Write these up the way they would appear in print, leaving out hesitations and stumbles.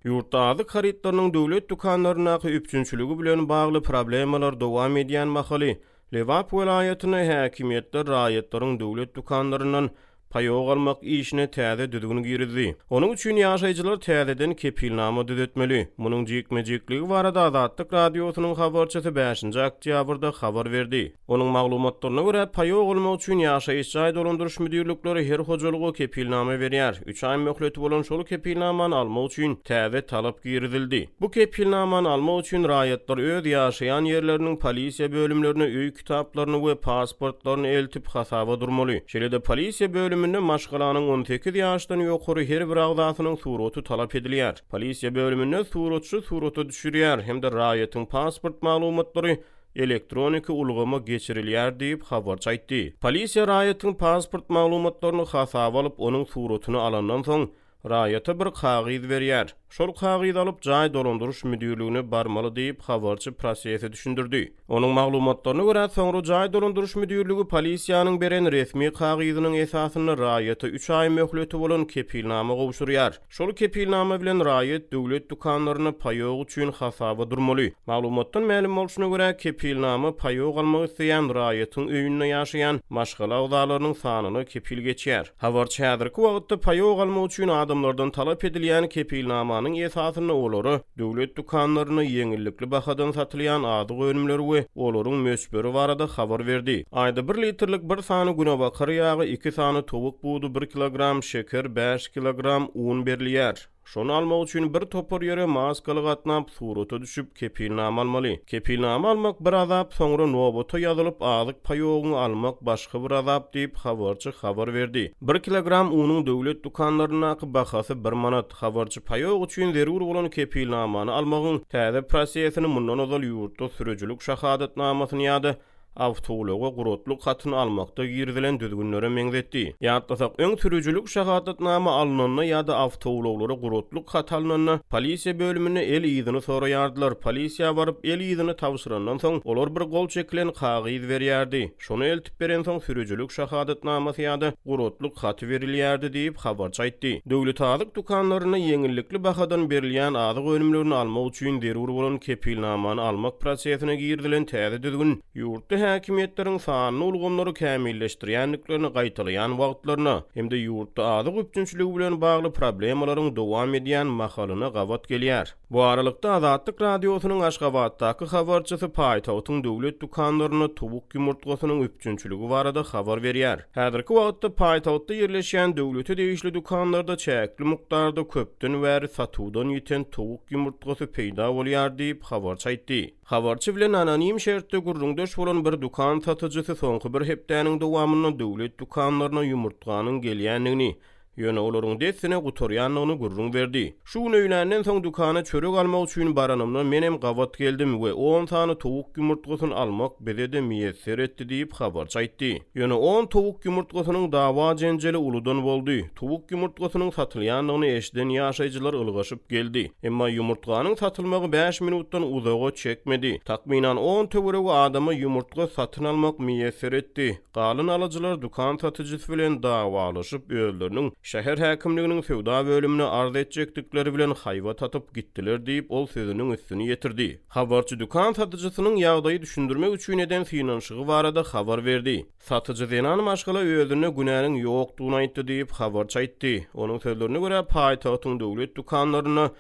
Ýurtda azyk harytlarynyň döwlet dükanlaryndaky üpjünçiligi bilen bagly problemalar dowam edýän mahaly, Lebap welaýatynda häkimiýetler raýatlaryň döwlet dükanlaryndan paýok almak işine täze düzgün girizdi. Onuň üçin ýaşaýjylar täzeden kepilnama düzetmeli. Munuň jikme-jikligi barada Azatlyk Radiosynyň habarçysy bäşinji oktýabrda habar berdi. Onuň maglumatlaryna görä, paýok almak üçin ýaşaýyş jaý dolandyryş müdirlikleri her hojalyga kepilnama berýär. Üç aý möhleti bolan şol kepilnamany almak üçin täze talap girizildi. Bu kepilnamany almak üçin raýatlar öz ýaşaýan ýerleriniň polisiýa bölümlerine öý kitaplaryny we pasportlaryny eltip hasaba durmaly. Şeýle-de polisiýa bölüminde maşgalanyň 18 ýaşdan ýokary her bir agzasynyň suraty talap edilýär. Polisiýa bölüminde suratçy surata düşürýär hem-de raýatyň pasport maglumatlary elektroniki ulgama geçirilýär diýip, habarçy aýtdy. Polisiýa raýatyň pasport maglumatlaryny hasaba alyp, onuň suratyny alandan soň, raýata bir kagyz berýär. Şol kagyzy alyp, jaý dolandyryş müdirligine barmaly diýip, habarçy prosesi düşündirdi. Onuň maglumatlaryna görä, soňra jaý dolandyryş müdirligi polisiýanyň beren resmi kagyzynyň esasynda raýata üç aý möhleti bolan kepilnama gowşurýar. Şol kepilnama bilen raýat döwlet dükanlarynda paýok üçin hasaba durmaly. Maglumatdan mälim bolşuna görä, kepilnama paýok almak isleýän raýatyň öýünde ýaşaýan maşgala agzalarynyň sanyna kepil geçýär. Habarçy häzirki wagtda paýok almak üçin adamlardan talap edilýän kepilnamanyň esasynda olara döwlet dükanlarynda ýeňillikli bahadan satylýan azyk önümleri we olaryň möçberi barada habar berdi. Aýda bir litrlik bir sany günebakar ýagy, iki sany towuk budy, bir kilogram şeker, bäş kilogram un berilýär. Şony almak üçin bir topar ýere maskaly gatnap, surata düşüp, kepilnama almaly. Kepilnama almak bir azap, soňra nobata ýazylyp, azyk paýogyňy almak başga bir azap diýip, habarçy habar berdi. Bir kilogram unuň döwlet dükanlaryndaky bahasy bir manat. Habarçy paýok üçin zerur bolan kepilnamany almagyň täze prosesini mundan ozal ýurtda sürüjilik şahadatnamasyny ýa-da awtoulaga guratlyk hatyny almakda girizilen düzgünlere meňzetdi. Ýatlasak, öň sürüjilik şahadatnama alnanda ýa-da awtoulaglara guratlyk haty alnanda, polisiýa bölüminde el yzyny soraýardylar. Polisiýa baryp, el yzyny tabşyrandan soň, olar bir gol çekilen kagyz berýärdi. Şony eltip berensoň sürüjilik şahadatnamasy ýa-da guratlyk haty berilýärdi diýip, habarçy aýtdy. Döwlet azyk dükanlarynda ýeňillikli bahadan berilýän azyk önümlerini almak üçin zerur bolan kepilnamany almak prosesine girizilen täze düzgün ýurtda häkimiýetleriň sanly ulgamlary kämilleşdirýändiklerini gaýtalaýan wagtlaryna hem-de ýurtda azyk üpjünçiligi bilen bagly problemalaryň dowam edýän mahalyna gabat gelýär. Bu aralykda, Azatlyk Radiosynyň Aşgabatdaky habarçysy paýtagtyň döwlet dükanlarynda towuk ýumurtgasynyň üpjünçiligi barada habar berýär. Häzirki wagtda paýtagtda ýerleşýän döwlete degişli dükanlarda çäkli mukdarda köpden bäri satuwdan ýiten towuk ýumurtgasy peýda bolýar diýip, habarçy aýtdy. Habarçy bilen anonim şertde gürrüňdeş bolan bir dükan satyjysy soňky bir hepdäniň dowamynda döwlet dükanlaryna ýumurtganyň gelýändigini, Ýöne olaryň dessine gutarýandygyny gürrüň berdi. Şu gün öýländen soň dükana çörek almak üçin baranymda menem gabat geldim we on sany towuk ýumurtgasyny almak bize-de miýesser etdi diýip, habarçy aýtdy. Ýöne on towuk ýumurtgasynyň dawa-jenjeli uludan boldy. Towuk ýumurtgasynyň satylýandygyny eşiden ýaşaýjylar ylgaşyp geldi. Emma ýumurtganyň satylmagy bäş minutdan uzaga çekmedi. Takmynan on töweregi adama ýumurtga satyn almak miýesser etdi. Galan alyjylar dükan satyjysy bilen dawalaşyp, özleriniň şäher häkimliginiň söwda bölümine arz etjekdikleri bilen haýbat atyp gitdiler diýip, ol sözüniň üstüni ýetirdi. Habarçy dükan satyjysynyň ýagdaýy düşündirmek üçin eden synanyşygy barada habar berdi. Satyjy zenan maşgala özünde günäniň ýokdugyny aýtdy diýip, habarçy aýtdy. Onuň sözlerine görä, paýtagtyň döwlet dükanlarynda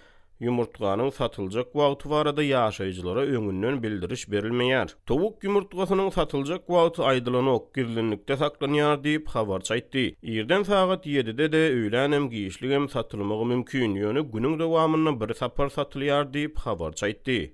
Ýumurtganyň satyljak wagty barada ýaşaýjylara öňünden bildiriş berilmeýär. Towuk ýumurtgasynyň satyljak wagty aýdylanok, gizlinlikde saklanýar diýip, habarçy aýtdy. Irden sagat ýedide-de, öýlänem, giçligem satylmagy mümkin, ýöne günüň dowamynda bir sapar satylýar diýip, habarçy aýtdy.